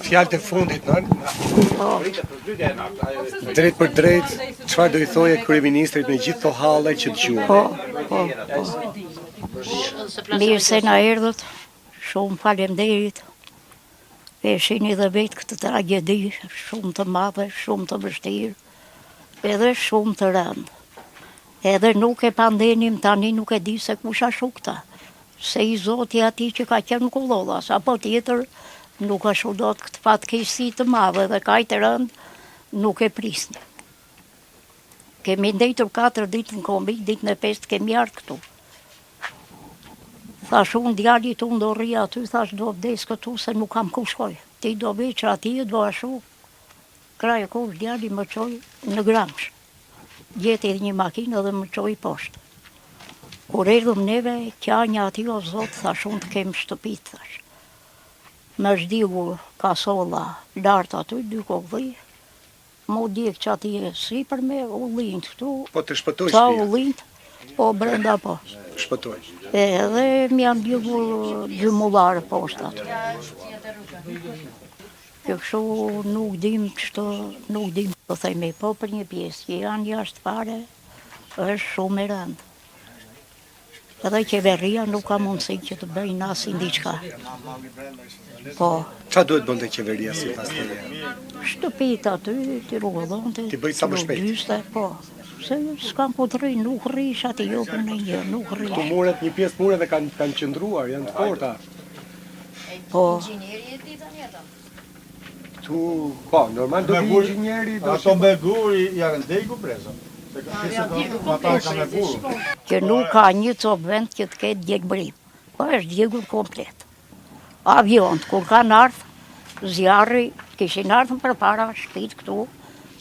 Fjalët e fundit, nënë. Po. Drejtpërdrejt, çfarë do i thoje kryeministrit me gjithë këto halle që dëgjuam? Po, po, po. Mirë se na erdhët, shumë faleminderit. E shihni dhe vetë këtë tragjedi shumë të madhe, shumë të vështirë, edhe shumë të rëndë. Edhe nuk e pandenim tani nuk e di se kush asht këta. Se i zoti atij që ka qenë Kullollas, apo tjetër, nuk asht dot këtë fatkeqësi të madhe dhe kaq të rëndë nuk e prisnim. Kemi ndejtur 4 ditë në kombi, ditën e pestë kemi ardhë këtu. Thash unë djalit unë do rri aty, thash do vdes këtu se nuk kam ku shkoj. Ti do veç atje, do ashu, krah e kush djali më çoi në Gramsh. Gjeti edhe një makinë dhe më çoi poshtë. Kur erdhëm neve, qanja aty o zot, thash unë të kem shtëpi, thash. Më është djegur kasolla lart aty, dy kokë M'u djeg çatia e sipërme, ullinjtë këtu. Po të shpëtoi shtëpia. Ca ullinjtë, po brenda po. Shpëtoi. Edhe më janë djegur dy mullarë poshtë aty. Që kështu nuk dim ç'të, nuk dim të themi, po për një pjesë që janë jashtë fare, është shumë e rëndë. Edhe qeveria nuk ka mundësi që të bëjë asnjë diçka. Po. Ça duhet bënte qeveria sipas teje? Shtëpitë aty, t'i rregullonte. T'i bëjë sa më shpejt. Gjyste, po. Se s'kam ku të rri, nuk rrish aty, jo për në një, nuk rrish. Këtu muret, një pjesë mureve kanë, kanë qëndruar, janë të forta. Po. Inxhinieri e di tani ato. Këtu, po, normal do vi inxhinieri, do Ato me gurë janë djegur breza. Se ka pjesë të ata kanë me gurë. Që nuk ka një copë vend që të ketë gjelbërim. Po është djegur komplet. Avionët, kur kanë ardhë, zjarri, kishin ardhë përpara, shpit këtu,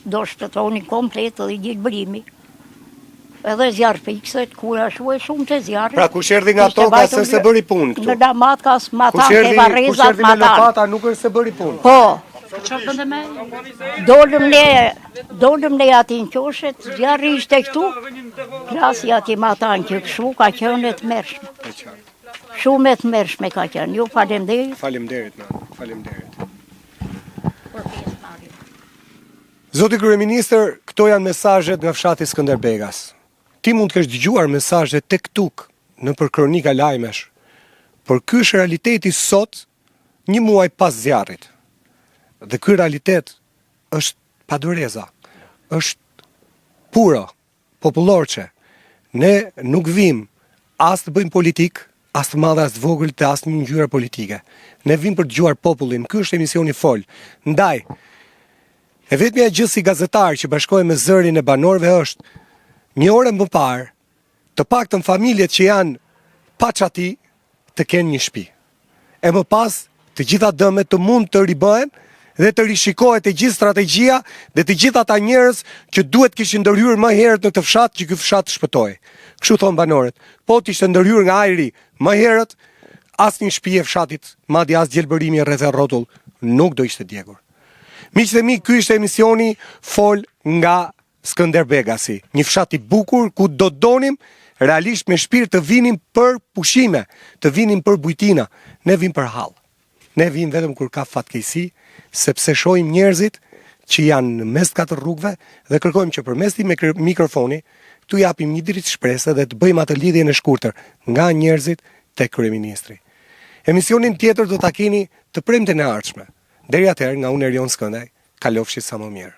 do shpëtonin komplet dhe gjelbërimi. Edhe zjarrfikëset, kur ashtu e shumë të zjarrit. Pra kush erdhi nga toka se s'e bëri punë këtu? Në Lamatka, matanë, te varrezat, matanë. Kush erdhi me lopata nuk është se bëri punë. Po. Çfarë bënte me? Dolëm ne, dolëm ne aty në qoshet, zjarri ishte këtu, plasi aty matanë që kështu ka qenë e tmerrshme. Shumë e tmerrshme ka qenë. Ju faleminderit. Faleminderit, nënë. Faleminderit. Për pjesëmarrjen. Zoti kryeministër, këto janë mesazhet nga fshati Skënderbegas. Ti mund të kesh dëgjuar mesazhe tek tuk nëpër kronika lajmesh, por ky është realiteti sot, një muaj pas zjarrit. Dhe ky realitet është pa doreza, është puro, popullorçe. Ne nuk vijmë as të bëjmë politikë, as të madhe, as të vogël, të asnjë ngjyre politike. Ne vijmë për të dëgjuar popullin. Ky është emisioni Fol. Ndaj, e vetmja gjë si gazetar që bashkohem me zërin e banorëve është një orë më parë, të paktën familjet që janë pa çati të kenë një shtëpi. E më pas, të gjitha dëmet të mund të ribëhen dhe të rishikohet e gjithë strategjia dhe të gjithë ata njerëz që duhet kishin ndërhyrë më herët në këtë fshat që ky fshat të shpëtojë. Kështu thonë banorët. Po të ishte ndërhyrë nga ajri më herët, asnjë shtëpi e fshatit, madje as gjelbërimi rreth e rrotull nuk do ishte djegur. Miqtë e mi, ky ishte emisioni Fol nga Skënderbegasi, një fshat i bukur ku do donim realisht me shpirt të vinim për pushime, të vinim për bujtina, ne vim për hall. Ne vim vetëm kur ka fatkeqësi, sepse shohim njerëzit që janë në mes të katër rrugëve dhe kërkojmë që përmes këtij mikrofoni t'u japim një dritë shprese dhe të bëjmë atë lidhjen e shkurtër nga njerëzit te kryeministri. Emisionin tjetër do ta keni të premten e ardhshme. Deri atëherë nga unë Erion Skëndaj, kalofshi sa më mirë.